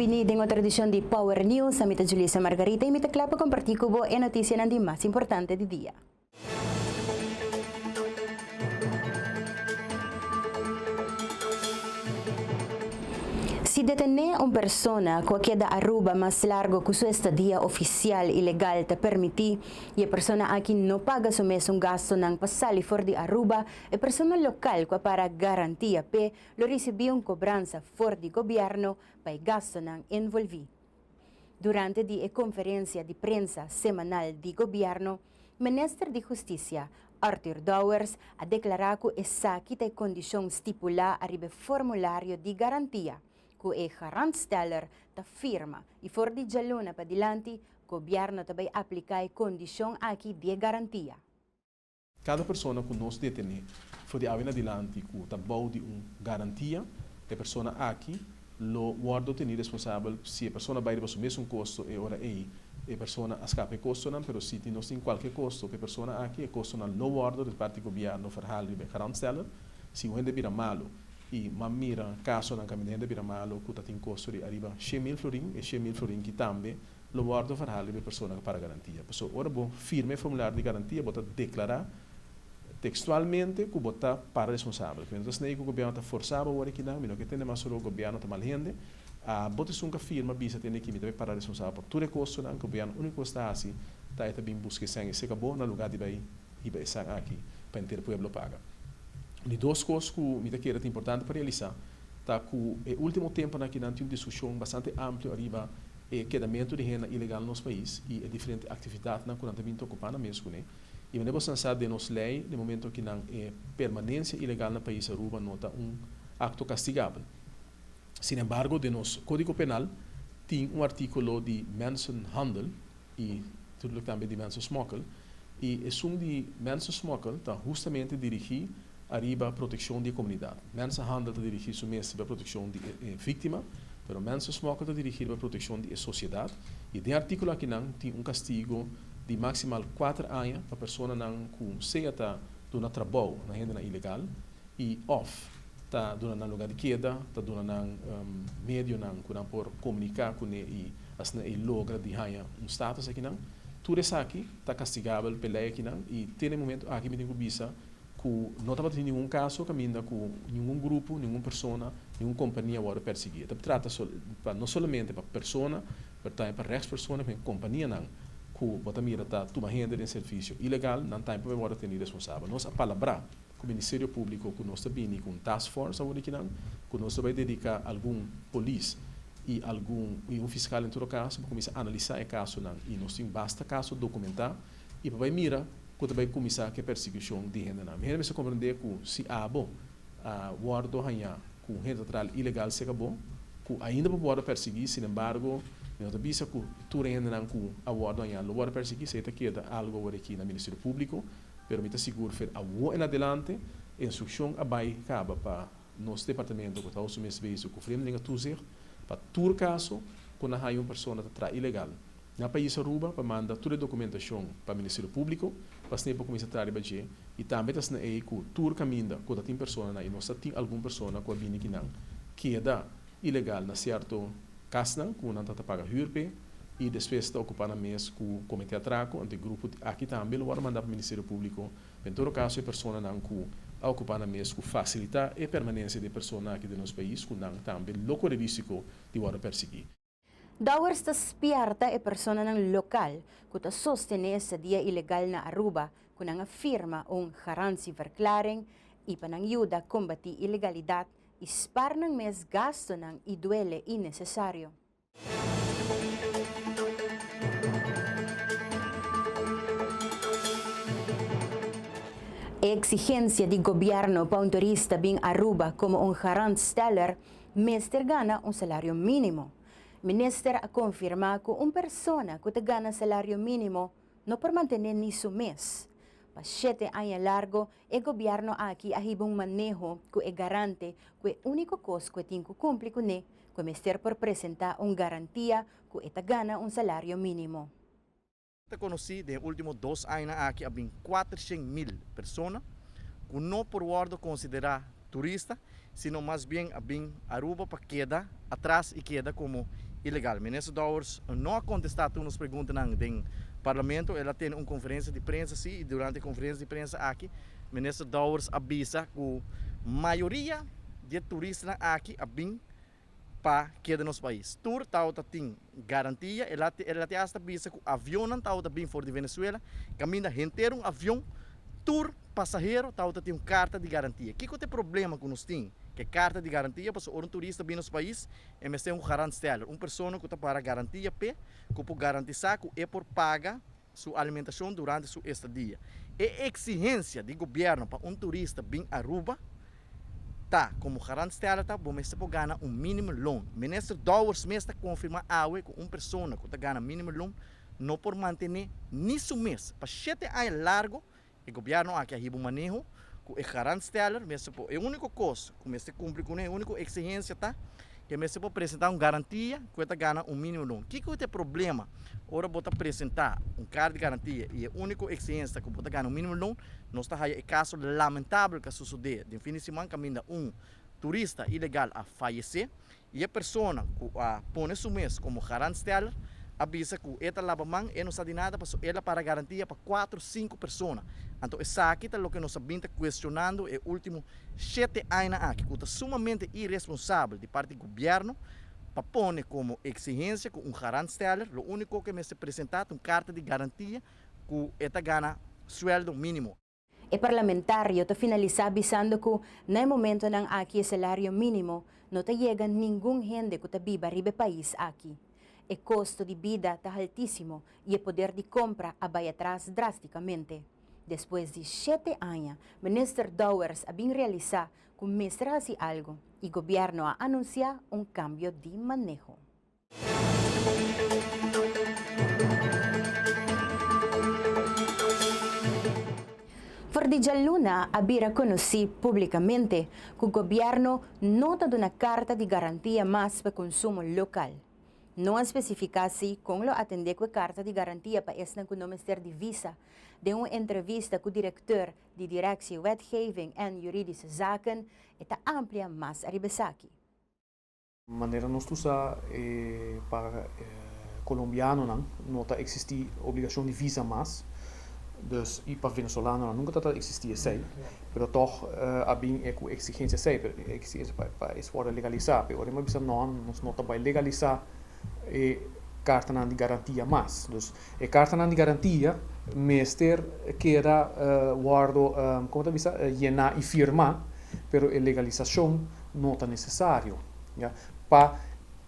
bini den otro edicion di Power News. Ami ta Julissa Margarita y mi ta cla pa comparti cu bo e noticianan di mas importante di dia. Si detené un persona cu a keda Aruba mas largo cu su estadia oficial y legal ta permiti y e persona aki no paga su mesun gastonan pa sali for di Aruba, e persona local cu a para garantia p'e lo ricibi un cobransa for di gobierno pa e gastonan envolvi. Durante di e conferencia di prensa semanal di gobierno, Minister di Husticia, Arthur Dowers, a declara cu esaki ta e condicion stipula ariba e formulario di garantia cu e garantsteller ta firma y for di djaluna padilanti gobierno ta bay aplica e condicion aki di e garantia. Kada persona ku nos detené for di awe na dilanti ku ta bou di un garantia, e persona aki lo wòrdu tení responsabel. Si e persona bai riba su mesun kosto e ora ei e persona a skapa e kostonan, pero si tin nos tin kualke kosto ku e persona aki, e kostonan lo wòrdu di parti di gobièrnu verhaal riba e garantsteller. Si un hende bira malu i m'a mira kasonan kaminda hende bira malu ku ta tin kosto di ariba 100.000 florin, e 100.000 florin ki tambe Lo wòrdu verhaal riba e persona ku para garantia. Pasobra ora bo firma e formulario di garantia bo ta deklará tekstualmente ku bo ta para responsabel. Mi no ta snei ku gobièrnu ta forsá bo wòrdu kinan, mi no ke tende mas solo gobièrnu ta mal hende. Abo ta esun ku a firma bisa tende ki mi ta bai para responsabel pa tur e kostonan. Gobièrnu úniko kos ta hasi ta e ta bin buska e sèn i seka bo na lugá di bai hiba e sèn aki pa henter pueblo paga. Di dos kos ku mi ta kere ta importante pa realisá ta ku e último tempunan akinan tin un diskushon bastante amplio ariba e kedamentu di hende ilegal na nos pais i e diferente aktividatnan ku nan ta bin ta okupá nan mes kuné. I manera boso nan sa den nos lei den momento ki nan e permanensia ilegal na pais Aruba no ta un akto kastigabel. Sin embargo den nos Kódigo Penal tin un artíkulo di mensenhandel i naturlik tambe di mensensmokkel i esun di mensensmokkel ta hustamente dirigí ariba protekshon di e komunidat. Mensenhandel ta dirigí su mes riba protekshon di e víktima, pero mensensmokkel ta dirigí riba protekshon di e sosiedat. I den artíkulo akinan tin un kastigo di maksimal kuater aña pa personanan ku sea ta duna trabou na hendenan ilegal i òf ta duna nan lugá di keda, ta duna nan medionan ku nan por komuniká kuné i asina ei logra di haña un status akinan. Tur esaki ta kastigabel p'e lei akinan i te na e momentu aki mi tin ku bisa ku no tabata tin ningun kaso kaminda ku ningun grupo, ningun persona, ningun kompania wòrdu persiguí. E ta trata pa no solamente pa persona, pero tambe pa rèkspersona ku kompanianan ku bo ta mira ta tuma hende den servisio ilegal, nan tambe por wòrdu teni responsabel. Nos a palabrá ku Ministerio Públiko ku nos ta bini ku un task force awor di kinan, ku nos ta bai dediká algun polis i algun i un fiskal en todo kaso pa kuminsá analisá e kasonan i nos tin basta kaso dokumentá i pa bai mira ku ta bai kuminsá ku e persekushon di hendenan. Mi hende mester komprendé ku si abo a wòrdu hañá ku un hende ta traha ilegal serka bo, ku ainda bo por wòrdu persiguí, sinembargo mi no ta bisa ku tur e hendenan ku a wòrdu hañá lo wòrdu persiguí, esei ta keda algu awor aki na Ministerio Públiko, pero mi ta sigur fer awor en adelante e instrukshon a bai kaba pa nos departamento ku ta hou su mes bezig ku Vreemdelingentoezicht pa tur kaso ku nan haña un persona ta traha ilegal Na pais Aruba pa manda tur e documentacion pa Ministerio Publico pa asina e por cuminsa traha riba dje y tambe ta asina ey cu tur caminda cu ta tin personanan y nos ta tin algun persona cu a bini kinan keda ilegal na cierto casnan cu nan ta ta paga huur p'e y despues ta ocupa nan mes cu comete atraco anto e grupo aki tambe lo worde manda pa Ministerio Publico pa en todo caso e personanan cu a ocupa nan mes cu facilita e permanencia di e persona aki den nos pais cu nan tambe lo core risico di worde persigui. Dowers ta spièrta e personanan lokal ku ta sostené estadia ilegal na Aruba ku nan a firma un garantieverklaring i pa nan yuda kombatí ilegalidat i spar nan mes gastunan i duele innesesario. E eksigensia di gobièrnu pa un turista bin Aruba komo un garantsteller mester gana un salario mínimo. Minister a konfirmá ku un persona ku ta gana salario mínimo no por mantené ni su mes. Pa shete aña largo e gobièrnu aki a hiba un maneho ku e garante ku e úniko kos ku e tin ku kumpli kuné ku e mester por presentá un garantia ku e ta gana un salario mínimo. Ta konosí den e último dos añanan aki a bin 400.000 persona ku no por wòrdu konsiderá turista, sino mas bien a bin Aruba pa keda atras i keda komo ilegal. Minister Dowers no a contesta tur nos preguntanan den Parlamento. El a tene un conferencia di prensa si y durante e conferencia di prensa aki Minister Dowers a bisa cu mayoria di e turistanan aki a bin pa keda nos pais. Tur tawata tin garantia. El a el a te hasta bisa cu avionnan tawata bin for di Venezuela caminda henter un avion tur pasahero tawata tin un carta di garantia. Kico ta e problema cu nos tin cu e carta di garantia? Pasobra ora un turista bin nos pais e mester un garantsteller, un persona cu ta para garantia p'e, cu por garantisa cu e por paga su alimentacion durante su estadia. E exigencia di gobierno pa un turista bin Aruba ta, como garantsteller ta, bo mester por gana un minimumloon. Minister Dowers mes ta confirma awe cu un persona cu ta gana minimumloon no por mantene ni su mes pa shete aña largo. E gobierno aki a hiba un maneho cu e garantsteller mester por, e unico cos cu mester cumpli cune, e unico exigencia ta cu e mester por presenta un garantia cu e ta gana un minimo loon. Kico ta e problema ora bo ta presenta un carta di garantia y e unico exigencia ta cu bo ta gana un minimo loon? Nos ta haya e caso lamentabel cu a sucede den fin di siman caminda un turista ilegal a fayece Y e persona cu a pone su mes como garantsteller a bisa cu e ta laba man, e no sa di nada pasobra el a para garantia pa cuatro, cinco persona. Anto esaki ta loke nos a bin ta cuestionando e ultimo shete añanan aki, cu ta sumamente iresponsabel di parti gobierno pa pone como exigencia cu un garantsteller lo unico cu e mester presenta ta un carta di garantia cu e ta gana sueldo minimo. E parlamentario ta finalisá bisando ku na e momentonan aki e salario mínimo no ta yega ningun hende ku ta biba riba e pais aki. E kosto di bida ta haltísimo i e poder di kompra a bai atras drástikamente. Despues di shete aña, Minister Dowers a bin realisá ku mester hasi algu i gobièrnu a anunsiá un kambio di maneho. For di djaluna a bira konosí públikamente ku gobièrnu no ta duna karta di garantia mas pa konsumo lokal. No a spesifiká si kon lo atendé ku e karta di garantia pa esnan ku no mester di visa. Den un entrevista ku direkteur di Directie Wetgeving en Juridische Zaken e ta amplia mas ariba esaki. Manera nos tur sa e pa colombianonan no ta existi obligacion di visa mas, dus y pa venezolanonan nunca ta ta existi esey, pero toch a bin e cu exigencia esey, pero e exigencia pa pa es worde legalisa, pero ora mi a bisa no, nos no ta bay legalisa e cartanan di garantia mas, dus e cartanan di garantia mester keda wordo como ta bisa yena y firma, pero e legalisacion no ta necesario, ya, pa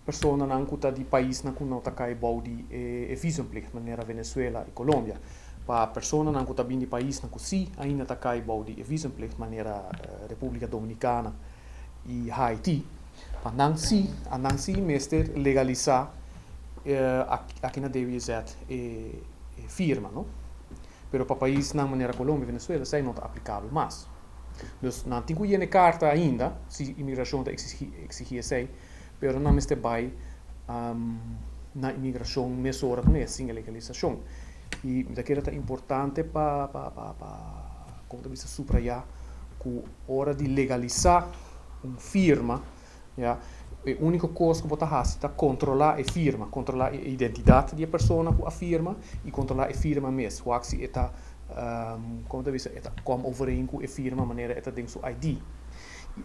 personanan cu ta di paisnan cu no ta cay bou di e visumplicht, manera Venezuela y Colombia. Pa personanan cu ta bin di paisnan cu si ainda ta cay bou di e visumplicht, manera Republica Dominicana y Haiti, pa nan si, a nan si mester legalisa aki na DWZ e firma, no. Pero pa paisnan manera Colombia y Venezuela esey no ta aplicabel mas. Dus nan tin ku yena e karta ainda, si imigrashon ta eksihí esei, pero nan mester bai na imigrashon mesora kuné, sin e legalisashon. I mi ta kere ta importante pa pa pa pa komo ta bisa subrayá ku ora di legalisá un firma, ya, e úniko kos ku bo ta hasi ta kontrolá e firma, kontrolá e identidat di e persona ku a firma i kontrolá e firma mes, wak si e ta Como ta bisa e ta kom overeen cu e firma manera e ta den su ID.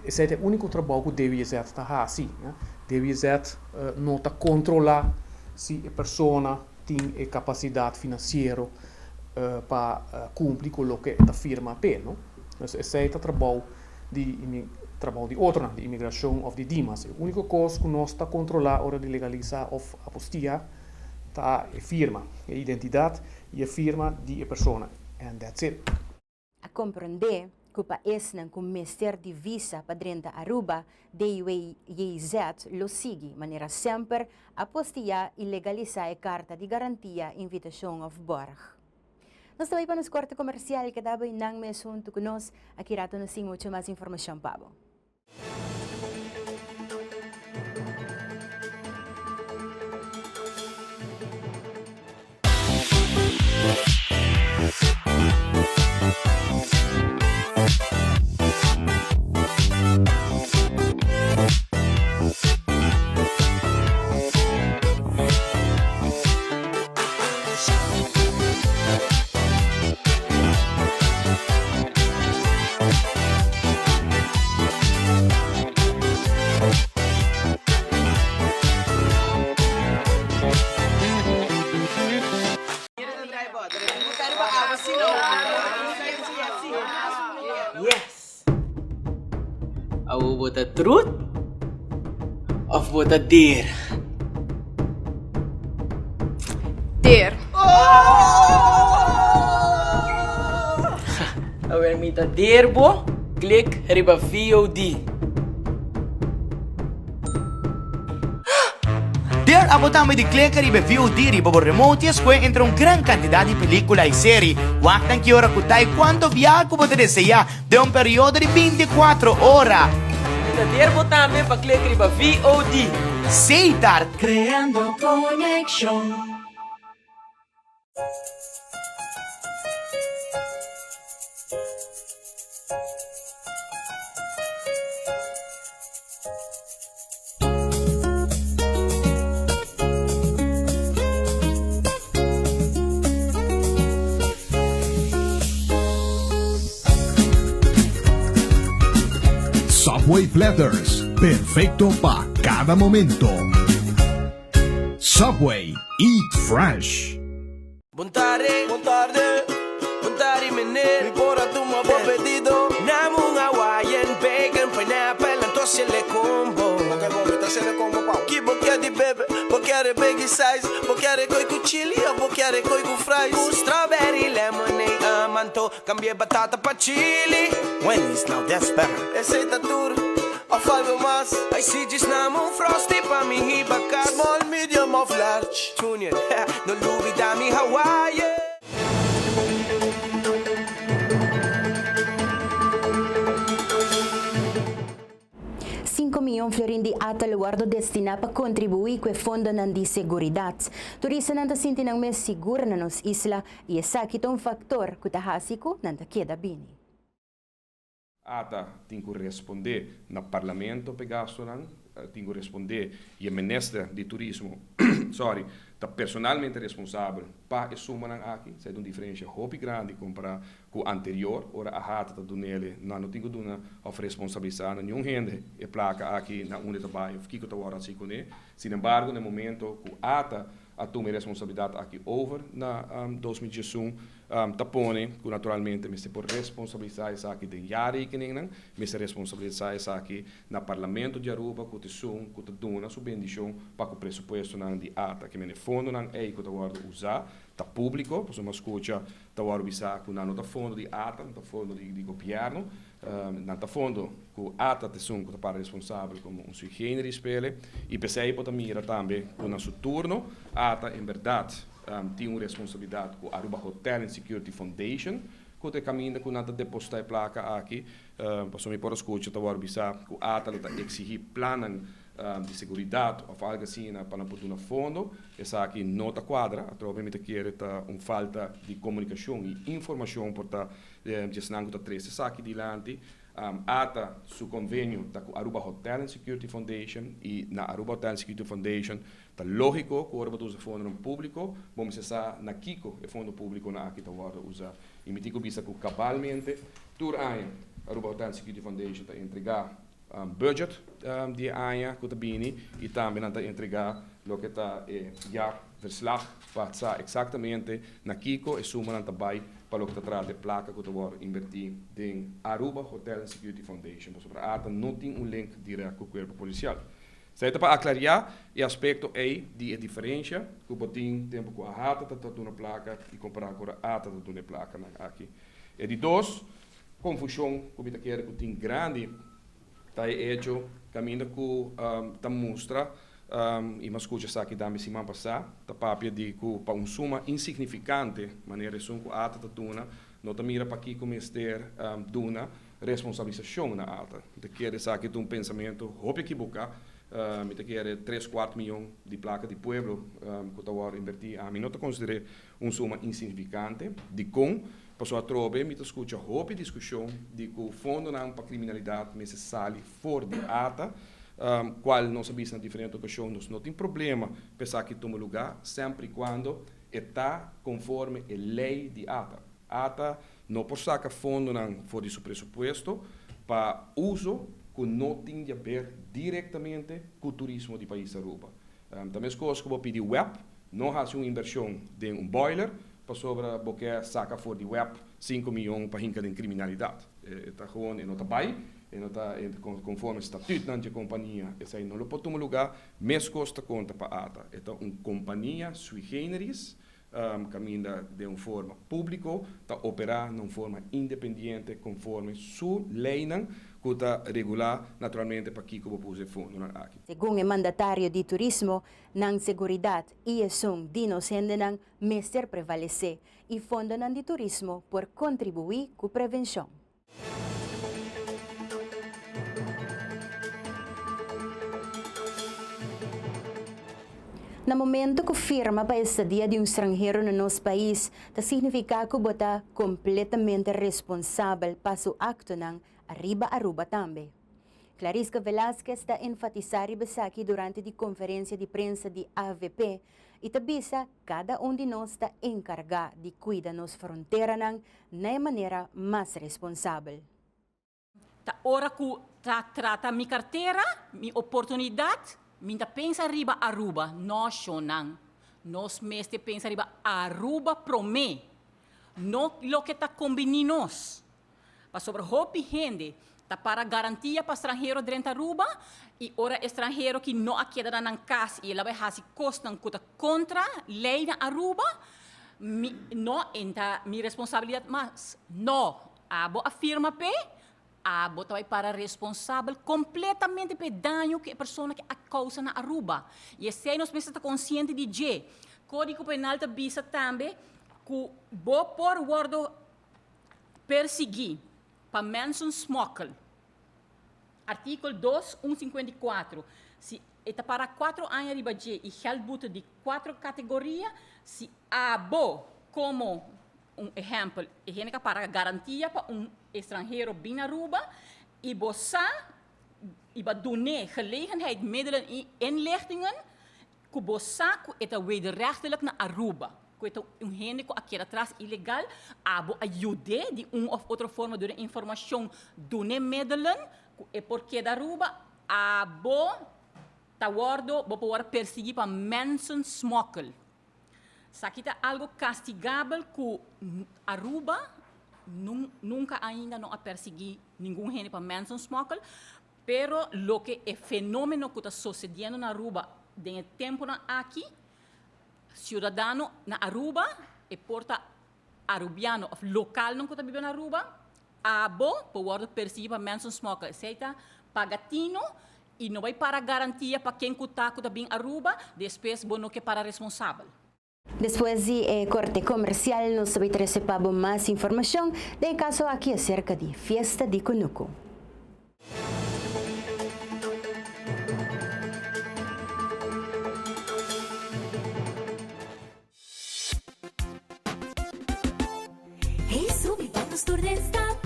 Esey ta e unico trabou cu DWZ ta haci. DWZ no ta controla si e persona tin e capacidad financiero pa cumpli cu loke e ta firma p'e, no. Entonces esey ta trabou di trabou di otronan, di imigracion of di Dimas. E unico cos cu nos ta controla ora di legalisa of apostia ta e firma, e identidad y e firma di e persona and that's it. A comprende cu pa esnan cu mester di visa pa drenta Aruba, DWJZ lo sigui, manera semper, apostia y legalisa e carta di garantia, invitacion of borg. Nos ta bay pa nos corte comercial, keda bay nan mes hunto cu nos, aki rato nos tin mucho mas informacion pa bo. Yes! Awo bo ta truth of bo ta dare? Dare. Awer mi ta dare bo, click riba VOD. Dare abo tambe di kleka riba e VOD riba bo remote i escohe entre un gran cantidad di pelicula i seri. Wak nan ki ora cu ta i cuanto biaha cu bo ta desea den un periodo di binticuatro ora. Mi ta dare bo tambe pa klek riba VOD. Setar. Creando conexion. Subway Platters, perfecto pa cada momento. Subway, eat fresh. Bon tarde, bon tarde, bon tarde meneer. Mi por a tuma bo pedido. Nam un Hawaiian bacon, pineapple, anto haciele combo. Ok, bo, mi ta haciele combo pa. Ki bo kier di bebe? Bo kier e biggie size? Bo kier e koi ku chili of bo kier e koi ku fries? Ku strawberry lemonade, anto cambia e batata pa chili. Wendy's, now that's better. Esey ta tur. Of algo mas? Ay si djis nam un frosty pa mi hiba kas. Small, medium of large? Junior, no lubida mi Hawaiian. Cinco miyon florin di ata lo wordo destina pa contribui cu e fondonan di seguridad. Turistanan ta sinti nan mes sigur na nos isla y esaki ta un factor cu ta haci cu nan ta keda bini. Ata tin ku respondé na Parlamento p'e gastunan, tin ku respondé i e Minister di Turismo, sorry, ta personalmente responsabel pa e sumanan aki. Esei ta un diferensha hopi grandi kompará ku anterior, ora AHATA ta dun'ele, nan no tin ku duna òf responsabilisá na niun hende e plaka aki na unda e ta bai òf kiko ta wòrdu hasi kuné. Sinembargo, na e momento ku ata a tuma e responsabilidat aki over na 2011, Ta pone ku naturalmente mester por responsabilisá esaki den jaarrekeningnan, mester responsabilisá esaki na Parlamento di Aruba ku ta esun ku ta duna su bendishon pa ku presupuestonan di ata. Ke mende fondonan ei ku ta wòrdu usá ta públiko, pasobra mi a skucha ta wòrdu bisá ku nan no ta fondo di ata, nan ta fondo di gobièrnu, nan ta fondo ku ata ta esun ku ta para responsabel komo un sui generis p'ele i p'esei bo ta mira tambe ku na su turno ata en bèrdat Tin un responsabilidat ku Aruba Hotel and Security Foundation ku ta e kaminda ku nan ta depositá e plaka aki. Pasobra mi por a skucha ta wòrdu bisá ku ata lo ta eksihí plannan di seguridat òf algu asina pa nan por duna fondo. Esaki no ta kuadra. Atrobe mi ta kere ta un falta di komunikashon i informashon por ta di esnan ku ta trese esaki dilanti. Ata su konvenio ta ku Aruba Hotel and Security Foundation i na Aruba Hotel and Security Foundation Ta lógiko ku ora bo ta usa fondonan públiko, bo mester sa na kiko e fondo públikonan aki ta wòrdu usá. I mi tin ku bisa ku kabalmente tur aña Aruba Hotel Security Foundation ta entregá budget di e aña ku ta bini i tambe nan ta entregá loke ta e jaarverslag pa sa eksaktamente na kiko e sumanan ta bai pa loke ta trata e plaka ku ta wòrdu inbertí den Aruba Hotel Security Foundation pasobra ata no tin un link dirèkt ku kuerpo polisial. Esei ta pa aklariá e aspekto ei di e diferensha ku bo tin tempu ku AHATA ta ta duna plaka i kompará ku ora ata ta duna e plakanan aki. E di dos konfushon ku mi ta kere ku tin grandi ta e echo kaminda ku ta mustra, i mi a skucha esaki tambe siman pasá, ta papia di ku pa un suma insignifikante manera esun ku ata ta duna no ta mira pakiko mester duna Responsabilisashon na ata. Mi ta kere esaki ta un pensamentu hopi ekiboká. Mi ta kere tres kuart miyon di plaka di pueblo ku ta wòrdu inbertí. Ami no ta konsider'é un suma insignifikante. Dikon? Pasobra atrobe mi ta skucha hopi diskushon di ku fondonan pa kriminalidat mester sali for di ata, kual nos a bisa na diferente okashon nos no tin problema pa esaki tuma lugá semper i kuando e ta konforme e lei di ata. Ata no por saka fondonan for di su presupuesto pa uso ku no tin di haber direktamente ku turismo di pais Aruba. Ta meskos ku bo pidi web no hasi un inbershon den un boiler. pasobra bo ke saka for di web sinku miyon pa hinka den kriminalidat. E ta gewoon e no ta bai, e no ta konforme statutnan dje kompania, esei no lo por tuma lugá. Meskos ta konta pa ata. E ta un kompania sui generis kaminda den un forma públiko ta operá na un forma independiente konforme su leinan ku ta regulá naturalmente pakiko bo por usa e fondonan aki. Segun e mandatario di turismo, nan seguridat i esun di nos hendenan mester prevalesé i fondonan di turismo por kontribuí ku prevenshon. Na momento ku firma pa estadia di un stranhero na nos pais ta signifiká ku bo ta kompletamente responsabel pa su aktonan ariba Aruba tambe. Clarisca Velasquez ta enfatisá riba esaki durante di konferensia di prensa di avp i ta bisa kada un di nos ta enkargá di kuida nos fronteranan na e manera mas responsabel. Ta ora ku ta trata mi kartera, mi oportunidat, mi ta pensa riba Aruba. No, shonnan. Nos mester pensa riba Aruba promé, no loke ta kombiní nos. Pasobra hopi hende ta para garantia pa stranhero drenta Aruba y ora e stranhero ki no a keda na nan cas y el a bay haci cosnan cu ta contra ley na Aruba, mi no e ta mi responsabilidad mas. No, abo a firma p'e, abo ta bay para responsabel completamente p'e daño cu e persona ki a causa na Aruba. Y esey nos mester ta consciente di dje. Codigo Penal ta bisa tambe cu bo por wordo Persiguí pa mensensmokkel. Artíkulo dos un 54. Si e ta para kuatro aña riba dje i geldboete di kuatro kategoria, si abo komo un ehèmpel e hende ka para garantia pa un estranhero bin na Aruba i bo sa i bo a dun'é gelegenheid, middelen i inlichtingen ku bo sa ku e ta wederrechtelijk na Aruba, ku e ta un hende ku a keda tras ilegal, abo a yud'é di un òf otro forma duna informashon, dun'é middelen ku e por keda Aruba, abo ta wòrdu, bo por wòrdu persiguí pa mensensmokkel. Esaki ta algu kastigabel ku Aruba nunka ainda no a persiguí ningun hende pa mensensmokkel, Pero loke e fenomeno cu ta sucediendo na Aruba den e temponan aki, ciudadano na Aruba, e por ta Arubiano of localnan cu ta biba na Aruba, abo por wordo persigui pa mensensmokkel. Esey ta paga tino y no bay para garantia pa ken cu ta cu ta bin Aruba, despues bo no ke para responsabel. Despues di e korte komersial nos ta bay trese pa bo mas informashon den e kaso aki aserka di Fiesta di Kunuku. Hey subi ban nos tur den stad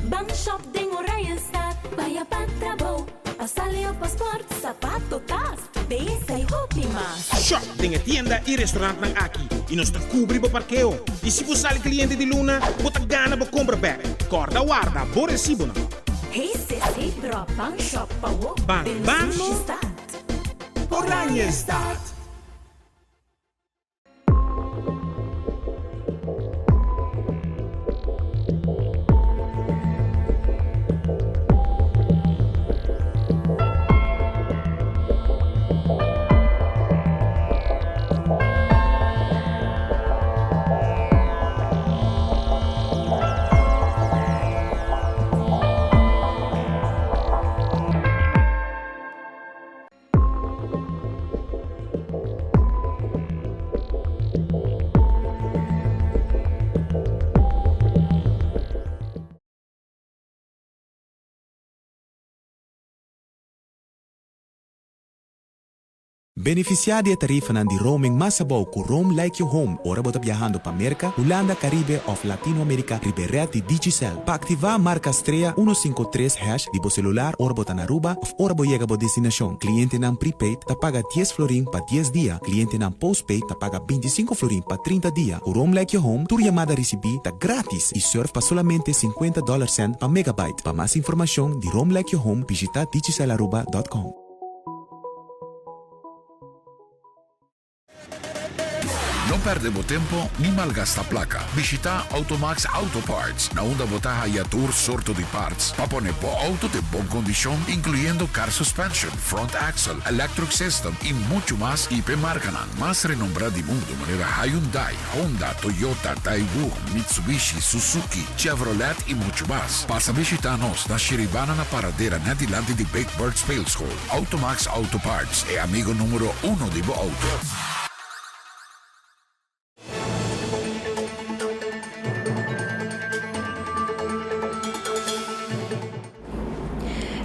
Ban shop den Oranjestad Baya pa trabou, pa sali of pa sport Sapato, tas, beyesa y hopi mas. Shop den e tienda y restaurantnan aki y nos ta cubri bo parkeo. Y si bo sali cliente di luna, bo ta gana bo compra bek. Corda warda bo recibonan. Hey sis, hey bro, ban shop pa wo Ban den ban sushi stad. Oranjestad. Benefisiá di e tarifanan di roaming mas abou ku Roam Like Your Home ora bo ta biahando pa Merka, Hulanda, Karibe òf Latinoamerika riba e rèt di Digicel. Pa aktivá, marka strea uno sinku tres hash di bo selular ora bo ta na Aruba òf ora bo yega bo destinashon. Klientenan prepaid ta paga dies florin pa dies dia, klientenan postpaid ta paga bintisinko florin pa trinta dia. Ku Roam Like Your Home, tur yamada risibí ta gratis i surf pa solamente sinkuenta dòler sènt pa megabyte. Pa mas informashon di Roam Like Your Home, bishitá digicelaruba dòt com. No perde bo tempo ni malgasta placa. Bishita Automax Auto Parts, na unda bo ta haya tur sorto di parts pa pone bo auto den bon condicion, incluyendo car suspension, front axle, electric system y mucho mas y p'e marcanan mas renombra di mundo manera Hyundai, Honda, Toyota, Daewoo, Mitsubishi, Suzuki, Chevrolet y mucho mas. Pasa bishita nos na Shiribana na Paradera net dilanti di Big Bird Speelschool. Automax Auto Parts, e amigo numero uno di bo auto.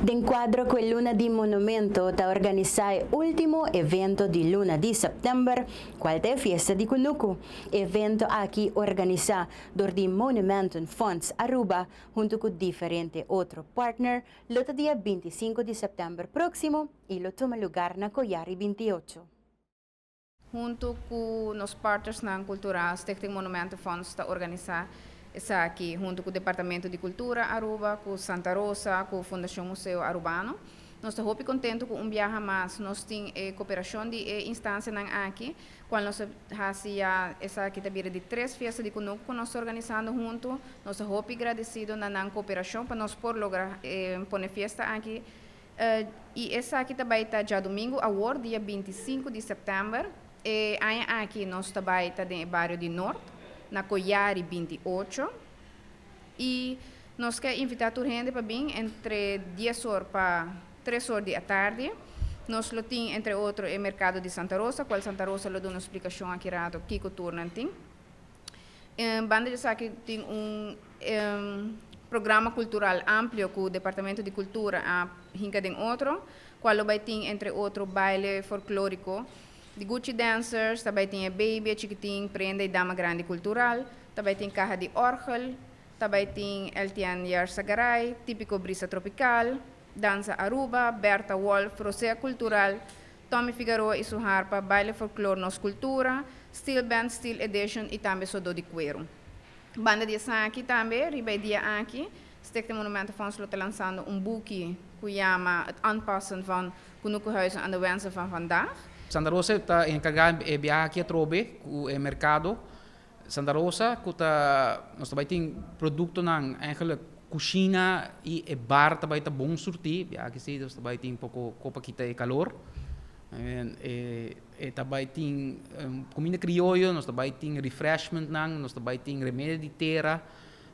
Den cuadro cu e Luna di Monumento ta organisa e ultimo evento di luna di september, cual ta e Fiesta di Cunucu. E evento aki organisa dor di Monumentenfonds Aruba hunto cu diferente otro partner lo ta dia bintisinco di september proximo y lo tuma lugar na Koyari bintiocho. Huntu ku nos partnersnan kultural Stichting Monumentenfonds ta organisá esaki huntu ku Departamento di Kultura Aruba, ku Santa Rosa, ku Fundashon Museo Arubano. Nos ta hopi kontentu ku un biaha mas nos tin e koperashon di e instansianan aki, kual nos a hasi ya esaki ta bira di tres fiesta di kunuku ku nos ta organisando huntu. Nos ta hopi gradesido na nan koperashon pa nos por logra pone fiesta aki. I esaki ta bai ta djadumingu awor, dia 25 di sèptèmber. E aña aki nos ta bai ta den e bario di Noord, na Koyari 28. I nos ke invitá tur hende pa bin entre dies or pa tres or di atardi. Nos lo tin entre otro e merkado di Santa Rosa, kual Santa Rosa lo duna splikashon aki rato kiko turnan tin. Banda di esaki tin un programa kultural amplio ku Departamento di Kultura a hinka den otro, kual lo bai tin entre otro baile folklóriko di Gucci Dancers, ta bai tin e baby, e chikitin, prenda i dama grandi kultural, ta bai tin kaha di òrgel, ta bai tin Eltian Yarzagaray, Típiko Brisa Tropikal, Danza Aruba, Bertha Wolff, Rosea Kultural, Tommy Figaroa y su harpa, Baile Folklor Nos Cultura, Steel Band Steel Edition y tambe Sodó di Cuero. Banda di esaki tambe, riba e dia aki, Stichting Monumentenfonds lo ta lansando un buki cu yama Het aanpassen van Kunukuhuizen aan de wensen van vandaag. Santa Rosa ta encarga e biaha aki atrobe cu e mercado Santa Rosa cu ta nos ta bay tin productonan eigenlijk cushina y e bar ta bay ta bon surti biaha aki si nos ta bay tin poco co pa kita e calor e e ta bay tin cuminda crioyo nos ta bay tin refreshmentnan nos ta bay tin remedio di tera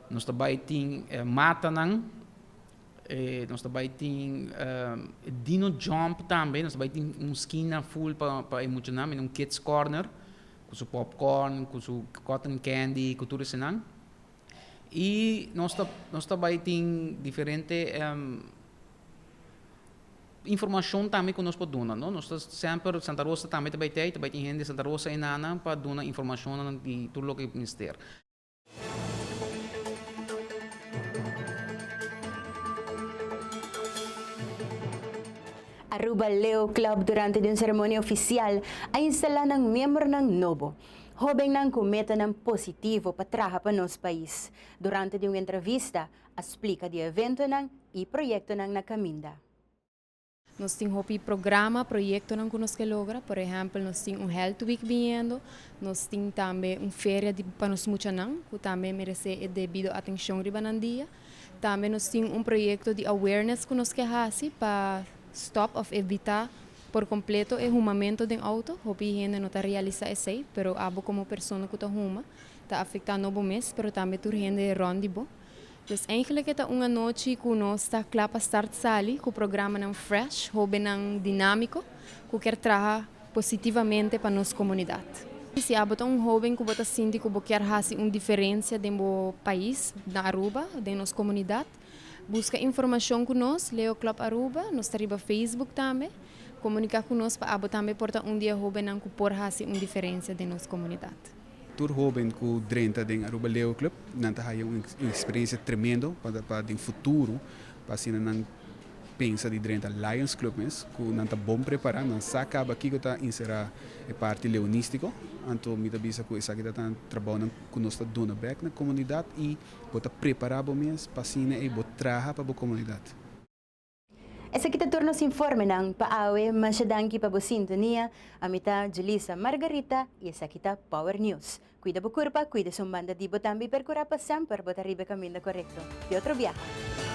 nos ta bay tin matanan e nos ta bay tin dino jump tambe nos ta bay tin un skina full pa pa e muchanan un kids corner. Ku su popcorn, ku su cotton candy, ku tur esenan. I nos ta nos ta bai tin diferente informashon tambe ku nos por duna, no? Nos ta semper Santa Rosa tambe ta bai tei, ta bai tin hende di Santa Rosa enanan pa duna informashonnan di tur loke mester. Aruba Leo Club durante di un ceremonia oficial a instala nan miembronan nobo, hobennan cu metanan positivo pa traha pa nos pais. Durante di un entrevista a splica di eventonan y proyectonan na caminda. Nos tin hopi programa, proyectonan cu nos ke logra. Por ehempel, nos tin un Health Week biniendo, nos tin tambe un feria di pa nos muchanan cu tambe merece e debido atencion riba nan dia. Tambe nos tin un proyecto di awareness cu nos ke haci pa stop of evita por completo e humamento den auto. Hopi hende no ta realisa esey, pero abo como persona cu ta huma ta afecta no bo mes, pero tambe tur hende rond di bo. Dus eigenlijk e ta un anochi ku nos ta kla pa start sali ku programanan fresh, hobennan dinamiko ku kier traha positivamente pa nos komunidat. Si abo ta un hoben ku bo ta sinti ku bo kier hasi un diferensia den bo pais, na Aruba, den nos komunidat, buska informashon ku nos, Leo Club Aruba, nos ta riba Facebook tambe, komunika ku nos pa abo tambe por ta un di e hobennan ku por hasi un diferensia den nos komunidat. Tur hoben ku drenta den Aruba Leo Club nan ta haya un experiencia tremendo pa pa den futuro pa asina nan pensa di drenta Lions Club mes ku nan ta bon prepara nan sa kaba kiko ta insera e parti leonistico anto mi ta bisa ku esaki ta tan trabounan ku nos ta duna bek na comunidad y bo ta prepara bo mes pa asina ey bo traha pa bo comunidad. Esaki ta tur nos informenan pa awe. Masha danki pa bo sintonia. Ami ta Julissa Margarita y esaki ta Power News. Cuida bo curpa, cuida esun banda di bo tambe y percura pa semper bo ta riba e caminda corecto. Te otro biaha.